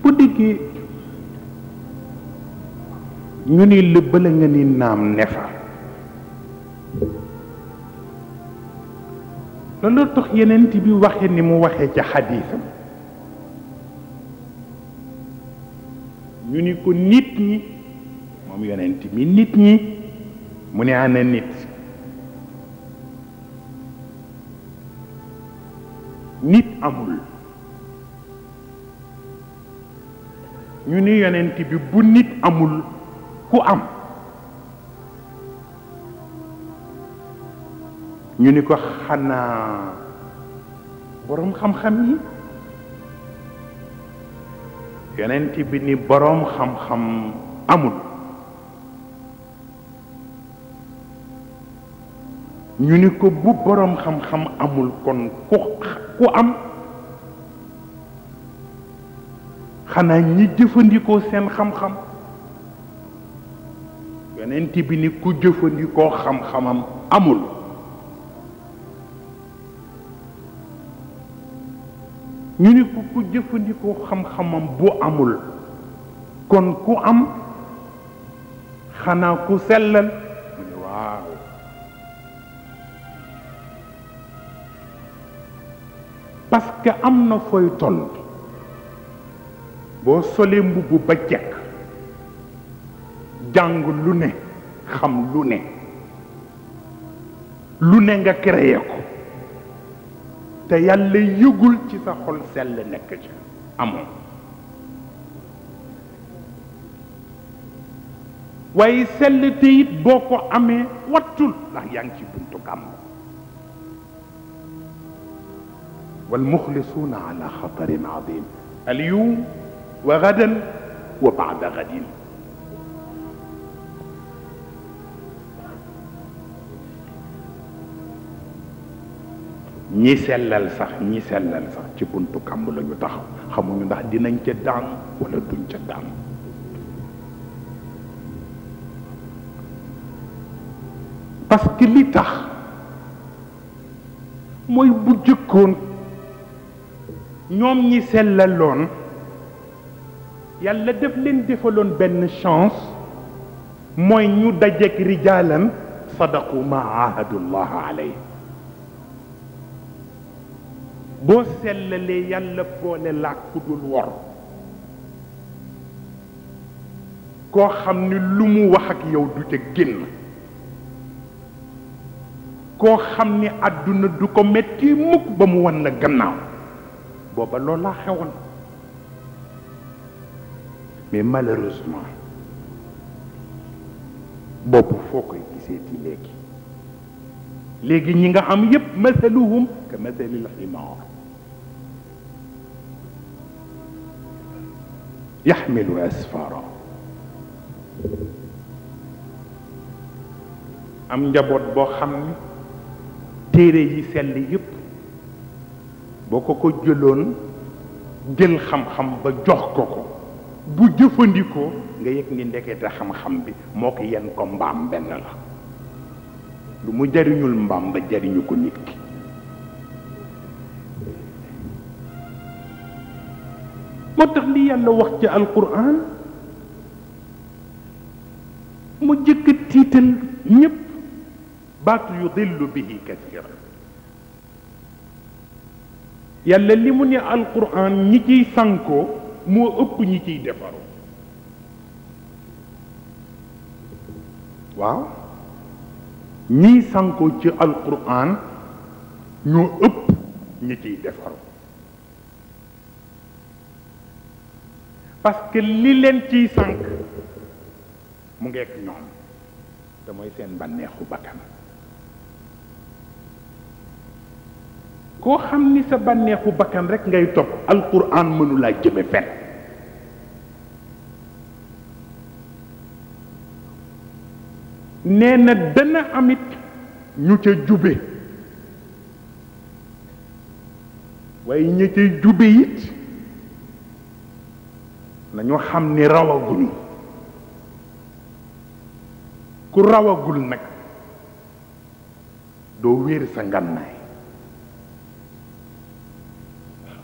bu diggee ñu ni lëbbala nga ni naam ne fa loolu tax yenent bi waxe ni mu waxe ca xadiisam ñu ni ko nit ñi moom yonent bi nit ñi mu ne ana nit nit amul ñu ni yonent bi bu nit amul ku am ñu ni ko xanaa boroom xam-xam yi yonent bi ni boroom xam-xam amul ñu ni ko bu boroom xam-xam amul kon ku am xanaa ñi jëfandikoo seen xam-xam yonent bi ni ku jëfandikoo xam-xamam amul ñu ni ko ku jëfandikoo xam-xamam bu amul kon ku am xanaa ku sellal mu ni waaw parce que am na fooy toll boo solee mbubb ba jekk jàng lu ne xam lu ne nga créé ko te yàlla yëgul ci sa xol sell nekk ca amoon waaye sell te it boo ko amee wattul ndax yaa ngi ci buntu gàmm wal muxlisuuna ala xatarin adim al yawm wa gadan wa baada gadin ñi sellal sax ci buntu kàmb la ñu taxaw xamuñu ndax dinañ ca daan wala duñ ca daan parce que li tax mooy bu jëkkoon ñoom ñi sellaloon yàlla def leen defaloon benn chance mooy ñu dajeek rijaalan sadaqu ma ahadullah alayhi boo sellalee yàlla boole laa ku dul wor koo xam ni lu mu wax ak yow du ca génn koo xam ni àdduna du ko metti mukk ba mu wan la gannaaw booba loolu laa xewoon mais malheureusement boobu foo koy gisee ci léegi ñi nga am yépp mathaluhum ka mathalil ximaar yaxmilu asfara am njaboot boo xam ni téere yi sell yépp boo ko jëloon jël xam-xam ba jox ko bu jëfandikoo nga yëg ni ndekete xam-xam bi moo ko yenn ko mbaam benn la lu mu jariñul mbaam ba jariñu ko nit ki moo tax li yàlla wax ci alquran mu jëkk tiital ñépp baatu yudillu bihi kathira yàlla li mu ne alquran ñi ciy sankoo moo ëpp ñi ciy defaru waaw ñiy sankoo ci alquran ñoo ëpp ñi ciy defaru parce que li leen ciy sànk mu ngeek ñoom te mooy seen bànneexu bakkan koo xam ni sa bànneexu bakkan rek ngay topp alquran mënulaa jëme fen nee na dana amit ñu ca jube waaye ña ca jube it nañu xam ni rawaguñu ku rawagul nag doo wéer sa ngànnaay